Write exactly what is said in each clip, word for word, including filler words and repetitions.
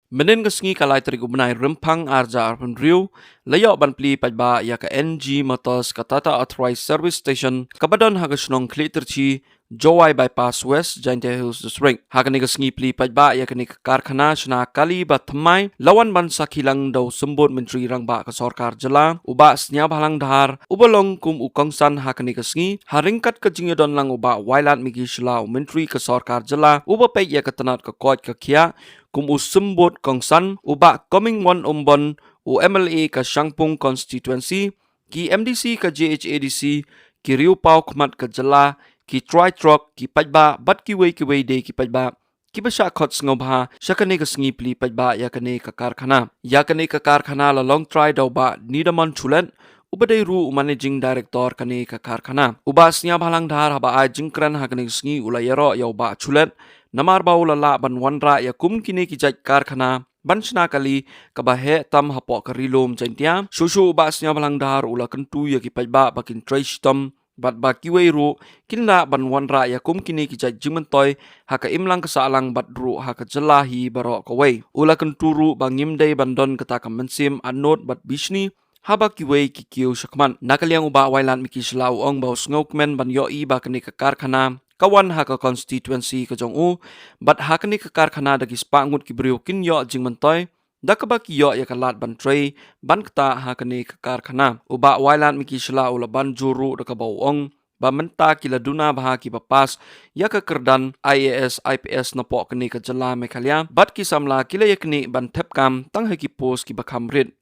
Mynhynnin ka sngi ka lai tarik u bnai Rymphang arja arphew hynriew, la ïoh ban plie paidbah ïa ka N G Motors ka Tata Authorized Service Station kaba don ha ka shnong Khliehtrei, Jowai Bypass West, Jaintia Hills District. Ha kane ka sngi plie paidbah ïa kane ka karkhana shna kali ba thymmai, la wan ban sakhi lang da u symbud Myntri Rangbah ka Sorkar Jylla, u Bah Sniawbhalang Dhar, uba long kum u kongsan ha kane ka sngi, ha ryngkat ka jingïadon lang u Bah Wailadmiki Shylla, u Myntri ka Sorkar Jylla, uba peit ïa ka tnat ka koit ka khiah, kum u symbud kongsan, u Bah Comingone Ymbon, u M L A ka Shangpung Constituency, ki M D C ka J H A D C, ki riewpawkhmat ka jylla, ki trai trok, ki paidbah, bad kiwei kiwei de ki paidbah kiba shah khot sngewbha sha kane ka sngi plie paidbah ïa kane ka karkhana. Ïa kane ka karkhana la long trai da u Bah Nidamon Shulet, uba dei ruh u Managing Director kane ka karkhana. U Bah Sniawbhalang Dhar haba ai jingkren ha kane ka sngi u la ïaroh ïa u Bah Shulet, namar ba u la lah ban wanrah ïa kum kine ki jait karkhana ban shna kali kaba heh tam hapoh ka Ri Lum Jaintia. Shuh shuh u Bah Sniawbhalang Dhar u la kyntu ïa ki paidbah ba kin trei shitom bad ba kiwei ruh kin lah ban wanrah ïa kum kine ki jait jingmyntoi ha ka imlang ka sahlang bad ruh ha ka jylla hi baroh kawei. U la kyntu ruh ba ngim dei ban don kata ka mynsiem ahnot bad bishni haba kiwei ki kiew shakhmat. Na ka liang u Bah Wailadmiki Shylla u ong ba u sngewkmen ban ïohi ba kane ka karkhana ka wan ha ka constituency ka jong u, bad ha kane ka karkhana da ki spah ngut ki briew kin ïoh jingmyntoi da kaba ki ïoh ïa ka lad ban trei ban ktah ha kane ka karkhana. U Bah Wailadmiki Shylla u la ban jur ruh da kaba u ong ba mynta ki la duna bha kiba pass ïa ka kyrdan I A S I P S napoh kane ka jylla Meghalaya, bad ki samla ki la ïa knieh ban thep kam tang ha ki post kiba kham rit.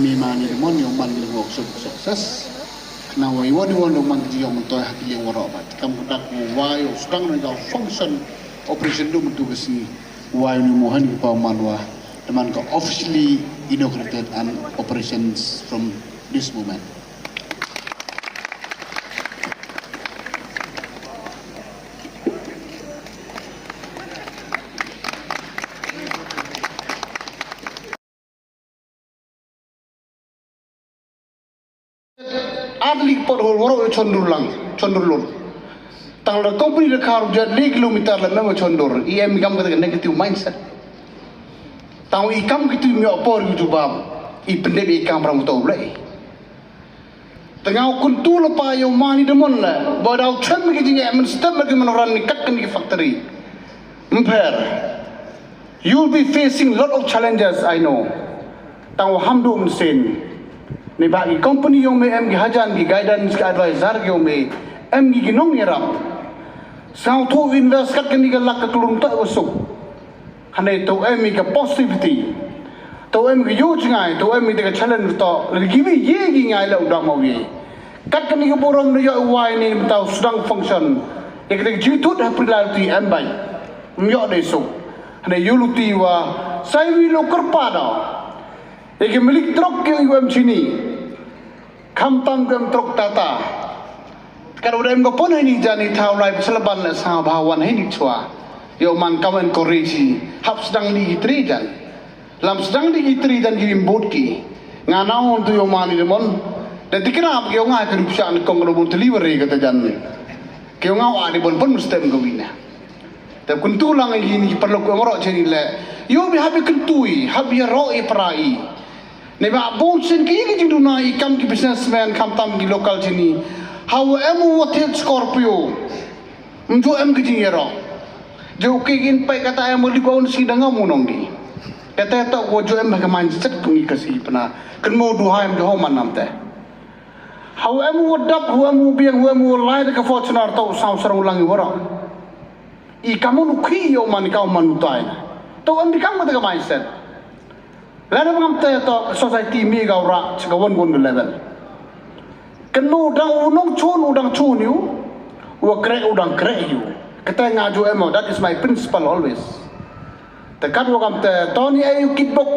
Mi ma ni mon yo man ni mo success. Kna wa yo ni won man ki yo man toy hak liang waro ba. Kam ka dak mo wa yo sdang ni ga function operation du mutu ka sngi. Wa yo ni mo han ki pa man wa. The man ka officially inaugurated and operations from this moment. Ar li pothole waroh chondur lang, chondur lor. Tang la company la khar jat li kilometer la mem chondur. I em kam ka negative mindset. Tang i kam kitu mi opor ki jubab. I pendek i kam rang to blei. Tang u kuntu la pa yo mani demon la. Ba dau chem ki jing em step ki manoran ni kat kan ki factory. Mper. You'll be facing lot of challenges, I know. Tang wa ham du msin. Ni ba ki company yong me em ki hajan ki guidance ki advisor ki yong me em ki ginong yarap. Sao thu invest kat kani ka lak ka klung ta wa suk. Hane to em ki positivity. To em ki yu jingai, to em ki ka challenge to. Lagi bi ye ki ngai la udang mau ye. Kat kani ka burom ni yo wai ni mtau sedang function. Ye kita jutut ha prilal ti em bai. Myo de suk. Hane yu luti wa sai wi lo kerpa da. Ïa ki milik trok ki ïa em chini. Kham tam ki em trok Tata. Ka da em ka pon hini jani thaw lai psel ban le sa ba wan hini chwa. Ïa man kam encourage hap sdang li ki tri jan. Lam sdang li ki tri jan ki bot ki. Nga na on tu ïa man ni mon. Da dikra ki ïa nga ka rup sha ni kong ka bon delivery ka ta jan. Ki ïa nga wa di bon bon stem ka wina. Te kuntu lang i ni parlok ko maro cheni le. Yo bi habi kuntu i, habi ro i pra i. Ne ba bon sen ki ki jingduna i kam ki businessman kam tam ki local cheni. Hau em u hotel Scorpio. Mjo em ki jingero. Jo ki gin pai kata em li ko si danga munong di. Kata ta ko jo em ka mindset ko ngi kasi pna. Ken mo du ha em jo man nam te. Hau em u dap, hau em u biang, hau em u lai ka Fortuner to sau sarong lang i wara. I kamu nu khi yo man kau man utai. To em di kamu te ka mindset. Lada ngam te to society mi ga ura chika wan wan level. Kenu dang u nong chun u dang chun yu. U kre u dang kre yu. Kata nga ju emo, that is my principle always. Te kat wa kam te toni ai u kit bok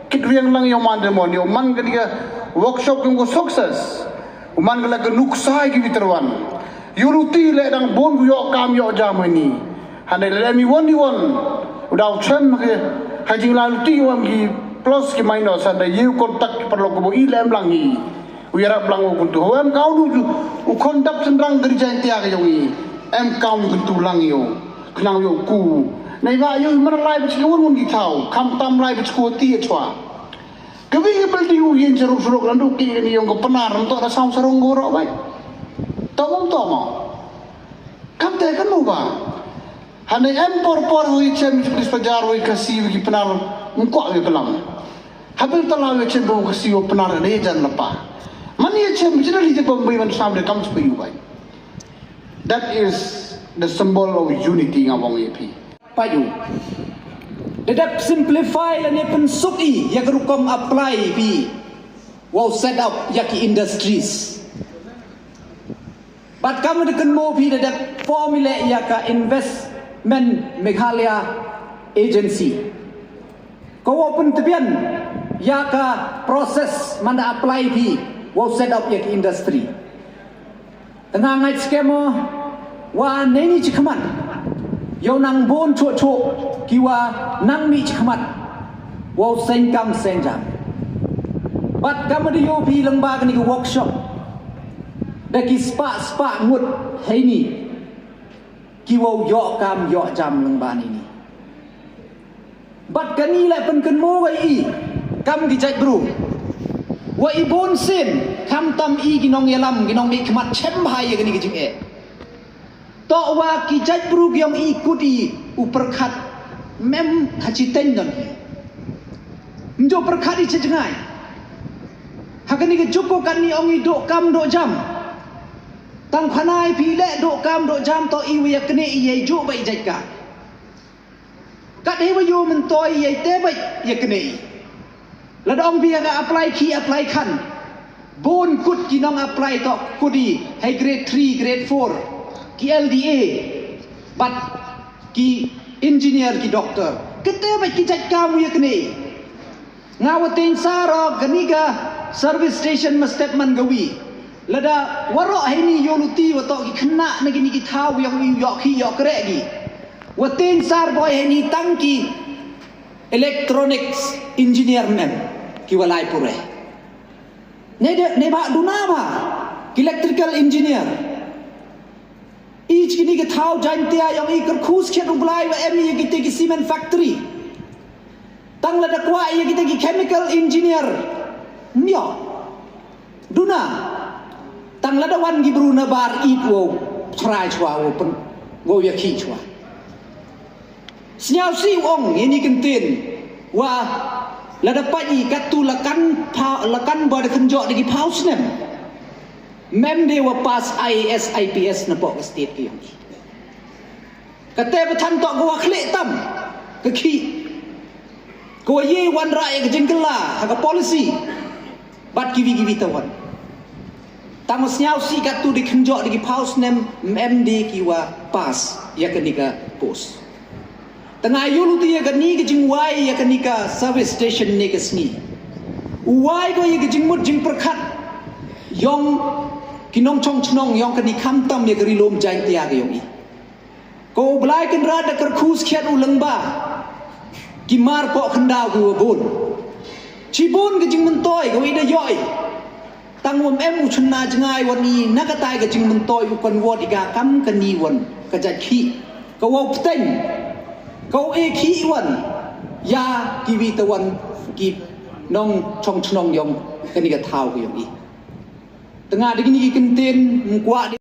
kit riang lang yo man de mon yo man ka diga workshop yung ko success. U man ka la ka nuksa ki biterwan. Yu luti le dang bon ku yo kam yo jam ni. Hande le mi won di won. U dau chem ke ha jing la luti wam ki plus ki minus hande yu contact perlu ko bo i lem lang hi. U yarap lang u kuntu. Em kau nu u contact sendrang dari jai tia ke yong i. Em kau nu kuntu lang yo. Khnang yo ku. Nai ba ïoh man lai bad ki won won ki thaw, khamtam lai bad ki ti chwa. Ka wi ka building u yin cheruk cheruk landu ki ni yong ka Pnar, nto da sam sarong goro bai. Tawang tawang. Kam te kan mu ba. Hane em por por wi chem ki plis pajar wi ka si wi ki Pnar, mko wi pelam. Habil tala wi chem bo ka si wi Pnar ne jan lapa. Mani chem jina li je bombai man sam de kam spe yu bai. That is the symbol of unity nga wong A P. Paju. Dedap simplify lane pynsuk i ïa ka rukom apply phi. Wow set up ïa ki industries. Bad kam da kynmaw phi dedap form i leh ïa ka Investment Meghalaya Agency. Ka wow pyntbian ïa ka process man da apply phi wow set up ïa ki industry. Tengah ngai skema wa neni chikhmat. Yow nang bun chuh chuh ki wa nang mi chikhmat. Wow sengkam sengjam. Bad kam da yow phi lengba kani ki workshop. Da ki spa spa ngut heini. Ki wow yoh kam yoh jam lengba nini. Bad kani leh pynkynmaw wa i kam ki jait bru. Wa i bun sien khamtam i ki nongïalam ki nongmihkhmat chem bha ïa kani ki jingeh. Toh wa ki jait bru ki ong i kut i u pyrkhat mem ha chiteng don i. Mjo pyrkhat i chijngai. Ha kani ki juko kani ong i dok kam dok jam. Tang khanai phi leh dok kam dok jam toh i wa ïa kane i ïa i juk ba i jait ka. Kat hei wa yu myntoi ïa i te bait ïa kane i. Lada ong bia ka apply ki apply khan. Bun kut ki nong apply toh kut i hei grade three, grade four. Ki L D A. Bad ki engineer ki doctor. Kete bait ki jait kam ïa kane i. Nga wa teng sar o kani ka service station ma step man gawi. Lada waroh heini yoluti wa toh ki khynnah na kini ki thaw yong i yok hi yok kreh gi. Wa teng sar boi heini tang ki electronics engineer men ki wa lai pure. Ne de ne ba duna ba ki electrical engineer. I chi kini ki thaw Jaintia yong i kyrkhu skhiat u Blai wa em i kite ki cement factory. Tang lada kwah ïa kita ki chemical engineer. Nyo. Duna. Tang lada wan ki bru na bar it wow. Chrai chwa wow pen. Wow ïa ki chwa. Sniaw si wong ini kentin. Wa lada pa i katu lakan pa lakan ba da kenjok da ki pau snem. Mem de wa pas I A S I P S na pok state ki yong i. Kate ba than tok ko wa khlieh tam ka khih. Ko wa ye wan rah ïa ka jingkylla ha ka policy. Bad kiwi kiwi ta wan. Tang sniaw si katu di kynjok di ki pau snem mem di ki wa pas ïa ka ni ka post. Tang ayu luti ïa ka ni ka jingwai ïa ka ni ka service station ni ka sngi. U wai ko ïa ka jingmut jingpyrkhat yong ki nongchong chnong yong ka ni khamtam ïa ka ri lum Jaintia ka yong i. Ko u Blai Kynrad da kyrkhu skhiat u lyngba. Ki mar pok khyndaw ki wa bun. Chi bun ka jingmyntoi ka wa i da yoi. Tang wam em u chynna jngai wan i na ka tai ka jingmyntoi u kan wot i ka kam ka ni wan ka jait khih. Ka wa u pteng. Ka wa e khih wan. Ya ki wi ta wan ki nong chong chnong yong ka ni ka thaw ka yong i. Tengah da ki ni ki kyntin mkwah di.